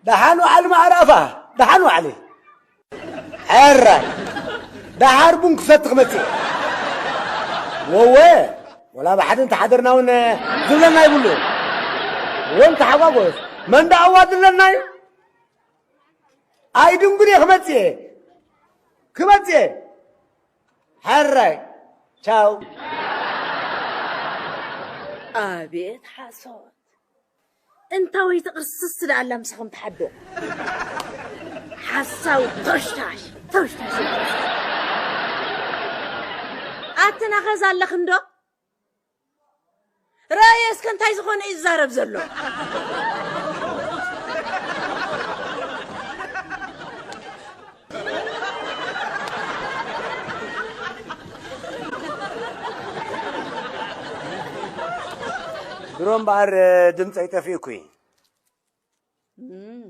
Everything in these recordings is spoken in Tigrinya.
ደሓን ዋዕል ማዕራፋ፣ ደሓን ዋዕል። ሕራይ፣ ደሓር ቡን ክሰቲ ክመጽእ። ወወ፣ ወላ ብሓደ እንተሓደርና እውን ዝብለና ይብሉ። ወን ተሓጓጎስ፣ መን ደኣ ኣዋድለና እዩ? ኣይድንጉን እየ ክመጽእ እየ። ክመጽእ እየ። ሕራይ፣ ቻው። ኣቤት ሓሶት። እንታወይቲ ቅርስስ ደኣ ኣላ ምሳኹም ትሓዶ። ሓሳዊ ተሽታሽ፣ ተሽታሽ። ኣቲ ናኸዛ ኣለኽንዶ? ረኣየ እስከ እንታይ ዝኾነ እዩ ዝዛረብ ዘሎ? ድሮ እምበኣር ድምፀይ ጠፊእኩ እዩ። እም።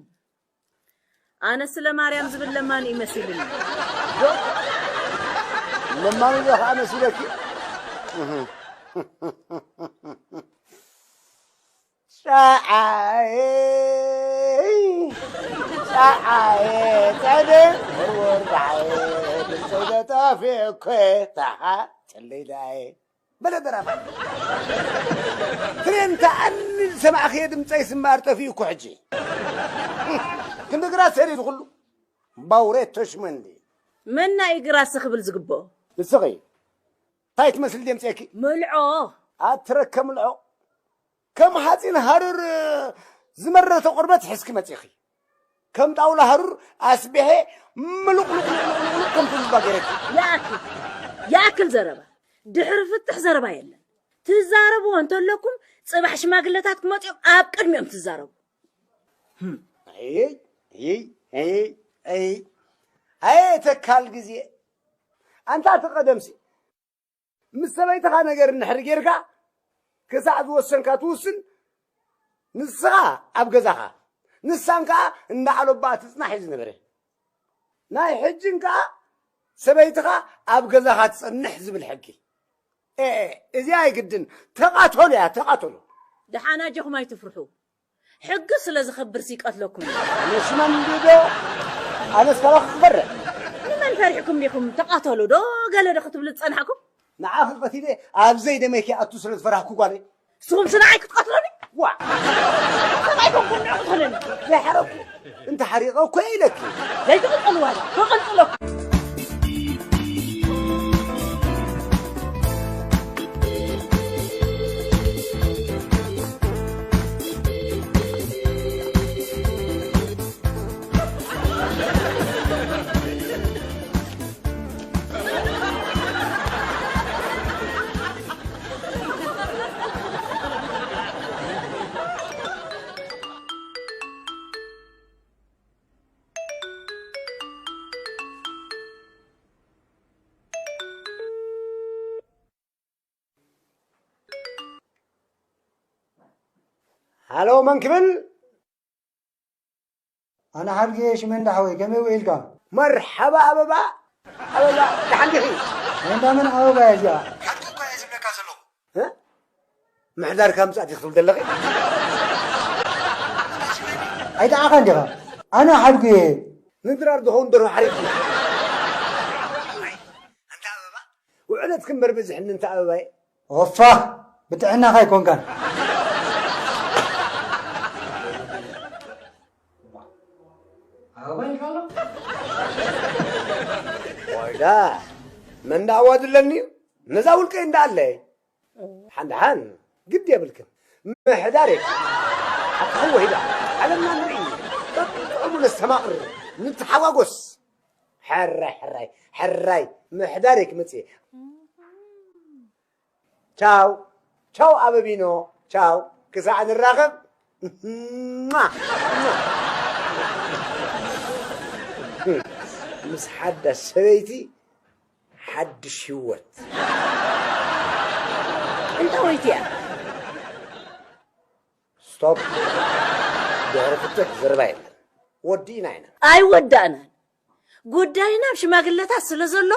ኣነ ስለ ማርያም ዝብል ለማኒ እዩ መሲልኒ። ለማኒ ዶ ከዓ መሲለኪ? ጸዓየ፣ ጸዓየ፣ ጸደ፣ ወርወር ጸዓየ፣ ድምፀይ ተጠፍኤ እኮ፣ ታሓ፣ ጨለይዳየ። በለ ደራፋይ። ትሬንታ ኣንል ሰማዕኽየ ድምፀይ ስማር ጠፊኡ እኮ ሕጂ። ክንዲ ግራት ሰሪዱ ኩሉ። ባውሬ ተሽመንዲ። መና እዩ ግራስ ክብል ዝግብኦ? ንስኺ። እንታይ ትመስል ድምፀኪ? ምልዖ። ኣትረከ ምልዖ። ከም ሓፂን ሃሩር ዝመረተ ቁርበት ሒዝኪ መፂኺ። ከም ጣውላ ሃሩር ኣስቢሐ ምሉቕ ሉቕ ሉቕ ሉቕ ሉቕ ከም ትብባ ገይረኪ። ይኣክል፣ ይኣክል ዘረባ። ድሕሪ ፍትሕ ዘረባ የለን። ትዛረብዎ እንተለኩም ጽባሕ ሽማግለታት ክመጽኦም ኣብ ቅድሚኦም ትዛረቡ። ህም። ኣይ፣ ኣይ፣ ኣይ፣ ኣይ፣ ኣይ፣ ተካል ግዜ። ኣንታ ተቐደምሲ። ምስ ሰበይትኻ ነገር እንድሕር ጌርካ፣ ክሳዕ ዝወሰንካ ትውስን፣ ንስኻ ኣብ ገዛኻ፣ ንሳን ከኣ እንዳ ዓሎባ ትጽናሕ እዩ ዝነበረ። ናይ ሕጅን ከኣ ሰበይትኻ ኣብ ገዛኻ ትጸንሕ ዝብል ሕጊ። ኤ፣ እዚ ኣይግድን። ተቓተሉ እያ፣ ተቓተሉ። ደሓን ኣጆኹም ኣይትፍርሑ። ሕጊ ስለ ዝኸብር ሲቀትለኩም እዩ። ኣነስ መን ዶ? ኣነስ ካባኺ ክፈርሕ? ንመን ፈሪሕኩም ዲኹም? ተቓተሉ ዶ ገለ ዶ ክትብሉ ዝጸናሕኩም? ንዓኺ ቀቲለ ኣብ ዘይደመይ ከይኣቱ ስለ ዝፈራህኩ ጓለይ። ንስኹም ስለ ንዓይ ክትቀትሉኒ? ዋ! ሰብ ኣይኮንኩም ንዕኡ ትብሉኒ። ዘይሓረኩ እንተ ሓሪቐ እኮ እየ ኢለኪ። ዘይትቕጽልዋ እያ፣ ክቕንጽለኩም። ሃሎ፣ መን ክብል? ኣነ ሓድጊ ሽመንዳ ሓወይ፣ ከመይ ውዒልካ? መርሓባ ኣበባ፣ ኣበባ፣ ደሓን ዲኺ? ናይ እንዳ መን ኣበባ እያ እዚኣ? ሓቂ እኮ እየ ዝብለካ ዘለኹ። እ? ምሕዳርካ ምጻእ ዲኺ ትብል ዘለኺ? ኣይጠዓኻን ዲኻ? ኣነ ሓድጉ እየ። ንድራር ዝኸውን ደርሆ ሓሪድኪ። ኣንታ ኣበባ፣ ውዕለትኪ እምበር በዚሕኒ እንተ ኣበባይ። ኦፋ፣ ብጥዕናኻ ኣይኮንካን። ኣበባ ኢልካ ኣሎ? ዋይዳ፣ መን ደኣ ዋድለኒ እዩ? ነዛ ውልቀይ እንዳ ኣለይ። ሓን ደሓን ግዲ የብልክን። ምሕዳር የብልክን። ሓቅኺ ወሂዳ። ዓለምና ንርኢ። በብጥዑሙ ነስተማቕር። ንተሓጓጎስ። ሕራይ፣ ሕራይ፣ ሕራይ። ምሕዳር እየ ክመጽእ። ቻው፣ ቻው ኣበቢኖ፣ ቻው። ክሳዕ ንራኸብ። ምስ ሓዳሽ ሰበይቲ ሓድሽ ህይወት። እንታወይቲ እያ? ስቶፕ። ድሕሪ ፍትሕ ዘረባ የለን። ወዲእና ኢና። ኣይወዳእናን። ጉዳይና ኣብ ሽማግለታት ስለ ዘሎ፣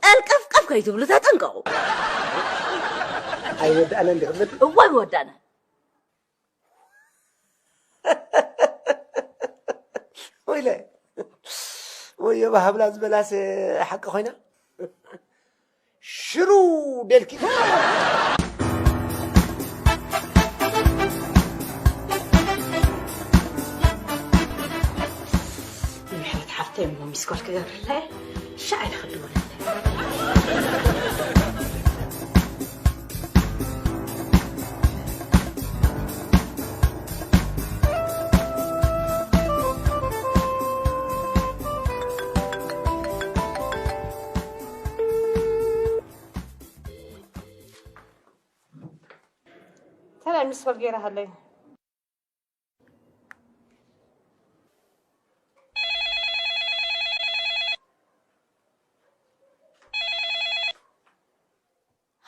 ጠልቀፍቀፍ ከይትብሉ ተጠንቀቑ። ኣይወዳእናን ዲኺ ትብሊ? እወ፣ ኣይወዳእናን። ኢለ። ወዮ ባህብላ ዝበላስ ሓቂ ኮይና? ሽሩ ደልኪ። ምሕረት ሓፍተይ እሞ ሚስኮል ክገብረላ እየ። ሻዕ ኢለ ክድውለለይ። እንታይ ሚስኮል ገይራ ሃለይ?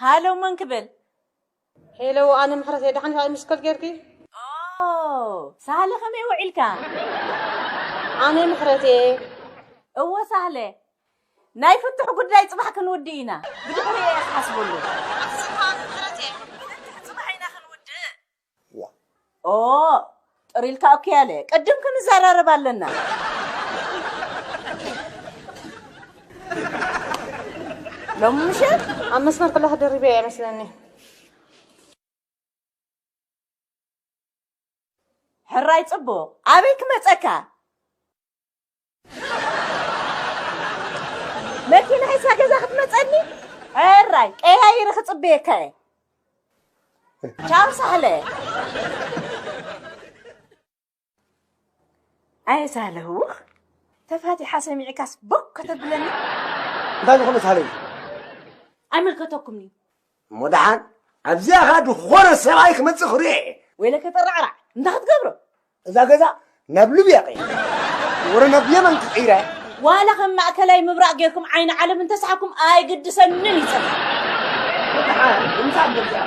ሃሎ፣ መን ክብል? ሄሎ፣ ኣነ ምሕረት እየ። ደሓን ኢኻ? ሚስኮል ጌርኪ? ኦ፣ ሳህለ ከመይ ውዒልካ? ኣነ ምሕረት እየ። እወ ሳህለ፣ ናይ ፍትሕ ጉዳይ ጽባሕ ክንውድእ ኢና። ብድሕሪ እየ ክሓስበሉ። ኣኽሱም፣ ኣነ ምሕረት እየ። ፍትሕ ጽባሕ ኢና ክንውድእ። ዋ። ኦ፣ ጥሪልካ እኮ ያለ ቅድም ክንዘራረብ ኣለና። ሎም ምሸት ኣብ መስመር ከለኹ ደሪበ እየ መስለኒ። ሕራይ ጽቡቕ። ኣበይ ክመጸካ? መኪና ሒዝካ ገዛ ክትመጸኒ? ሕራይ ቀያይረ ክጽበየካ እየ። ቻው ሳህለ። ኣየ ሳህለ ህውኽ፣ ተፋቲሓ ሰሚዕካስ ቦክ ከተብለኒ? እንታይ ዝኾነ ሳህለ እዩ? ኣይምልከተኩምኒ። እሞ ደሓን ኣብዚኣ ኸኣ ዝኾነ ሰብኣይ ክመጽእ ክሪኦ እየ። ወይለከ ጠራዕራዕ፣ እንታይ ክትገብሮ? እዛ ገዛ ናብ ልብያ ቀይር። ወረ ናብ የመን ክቕይራ እየ። ዋላ ከም ማእከላይ ምብራቕ ጌርኩም ዓይኒ ዓለም እንተሰሓኩም ኣይግድሰንን እዩ ጸኒሑ። እሞ ደሓን፣ ምሳሕ በዚኣ።